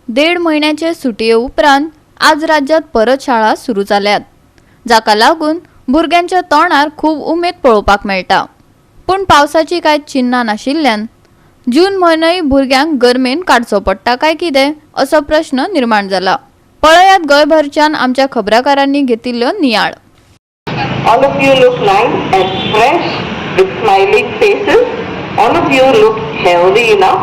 देड म्हयन्याचे सुटये उपरांत आज राज्यात परत शाळा सुरू जाल्यात, जाका लागून भुरग्यांच्या तोंडार खूब उमेद पळोवपाक मेळटा. पूण पावसाची कांय चिन्नां नाशिल्ल्यान जून म्हयनोय भुरग्यांक गरमेन काडचो पडटा काय कितें असो प्रश्न निर्माण जाला. पळयात गोंयभरच्यान आमच्या खबराकारांनी घेतिल्ल्यो नियाळ. All of you look nice and fresh with smiling faces. All of you look healthy enough.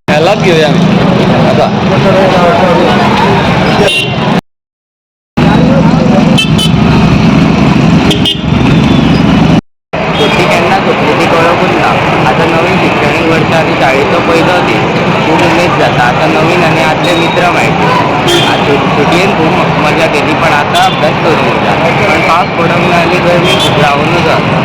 ह्यालाच घेऊया आम्ही आता. सुट्टी केन्ना सोंपली ती कळोकूच ना. आतां नवीन शिक्षणीक वर्स आनी शाळेचो पयलो दीस, खूब उमेद जाता. आतां नवीन आनी आदले मित्र मेळटले. सुटयेन खूब मजा केली, पण आतां अभ्यास करूंक जाय, पण पावस पडूंक ना आनी गरमी खूब, रावूनच आसा.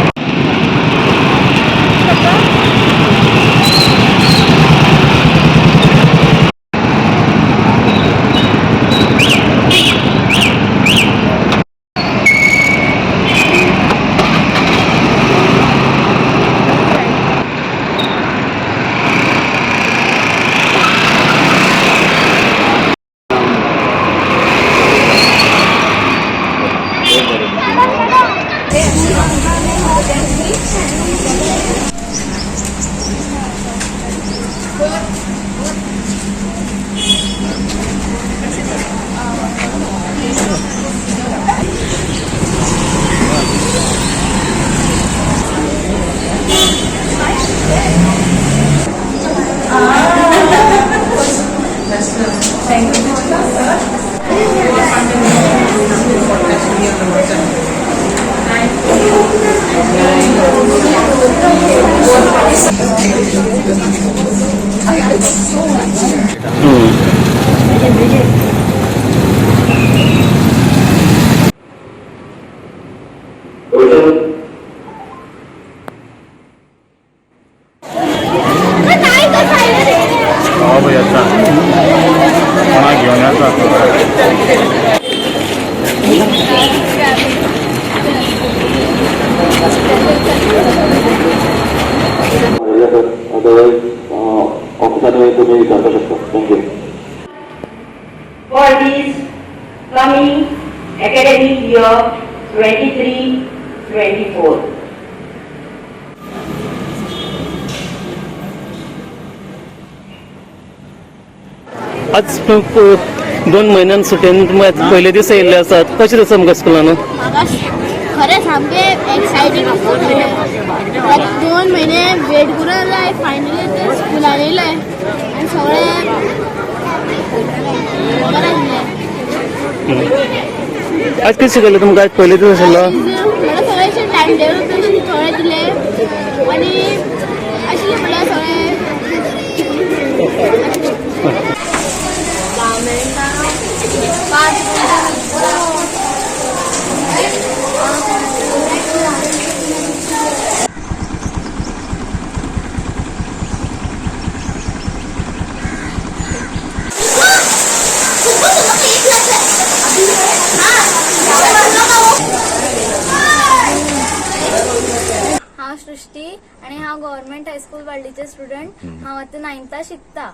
कोणाक घेवन येता. अदरवाईज ऑफिसांनी तुम्ही विचारपाक शकता. Thank you. For this coming academic year 23-24. आज 2 म्हयन्यान सुटयेन तुमी पयले दीस येयल्ले आसात, कशें दिसता तुमकां स्कुलान? म्हाका खरें सामकें एक्सायटेड. 2 म्हयने वेट करून जाय, फायनली ते स्कुलान येयले आनी सगळें बरें आसलें. आज कितें शिकयलें तुमकां? आज पयले दीस आशिल्लो. म्हणल्यार सगळें टायम टेबल थोडे दिले आनी आशिल्लें, म्हणल्यार सगळें. 5. हांव सृष्टी आनी हांव गव्हर्मेंट हायस्कूल बार्लीचे स्टुडंट. हांव आतां नायन्था शिकता.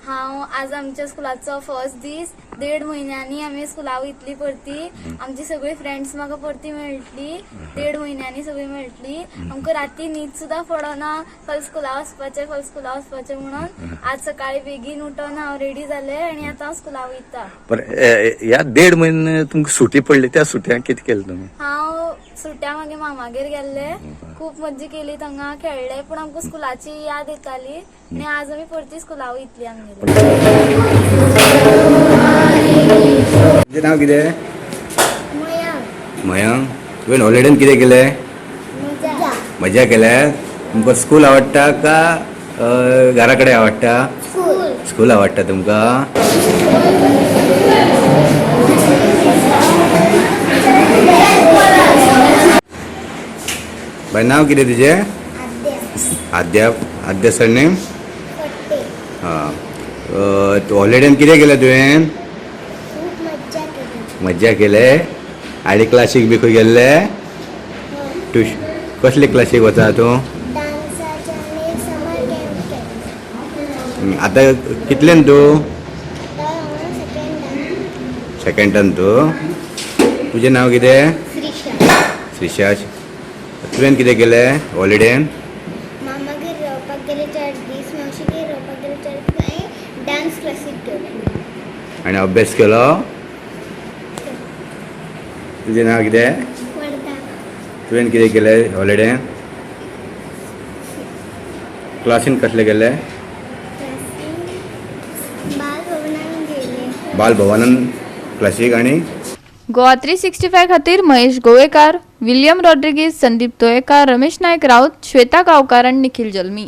हांव आज आमच्या स्कुलाचो फर्स्ट दीस. देड म्हयन्यांनी आमी स्कुला वयतली परती. आमची सगळी फ्रेंड्स म्हाका परती मेळटली. 1.5 म्हयन्यांनी सगळी मेळटली. आमकां राती न्हीद सुद्दां पडना, फाल्यां स्कुला वचपाचें, फाल्यां स्कुला वचपाचें म्हणून. आज सकाळी बेगीन उठोन हांव रेडी जालें आनी आतां हांव स्कुला वयता. बरें, ह्या 1.5 म्हयने तुमकां सुटी पडली, त्या सुटयांक कितें केलें तुमी? हांव सुट्या मागे मामागेर गेल्ले. खूब मज्जा केली, थंगा खेळ्ळे, पूण आमकां स्कुलाची याद येताली आनी आज आमी परती स्कुला वयतली आमगेली. तुजें नांव कितें? मयंक. तुवें हॉलिडेन कितें केलें? मजा केल्या. तुमकां स्कूल आवडटा का घरा कडेन आवडटा? स्कूल आवडटा तुमकां? बाय, नाव कितें तुजें? आद्या. आद्या सरनेम? हां, हॉलिडेन कितें केलें तुवें? खूब मज्जा केली. मज्जा केले आनी क्लासीक बी खंय गेल्ले? ट्युश कसले क्लासीक वता तूं? डान्साचे आनी समर कॅम्प केले. आतां कितल्यान तूं? आता हांव सेकंडान. सेकंडान तूं. तुजें नांव कितें? श्रीशा. श्रीशा, तुवें कितें केलें हॉलिडेन? मामागेर रावपाक गेले 4 दीस, मावशीगेर रावपाक गेले 4 दीस आनी डान्स क्लासीक गेले. आनी अभ्यास केलो? तुजें नांव कितें? वर्धा. तुवें कितें केलें हॉलिडेन? क्लासीन कसले गेले? क्लासीन बाल भवनान गेले. बाल भवनान क्लासीक आनी गोवा 365 खातीर महेश गोवेकार, विलियम रॉड्रिगीज, संदीप तोयेकार, रमेश नायक राऊत, श्वेता गांवकार आनी निखिल जल्मी.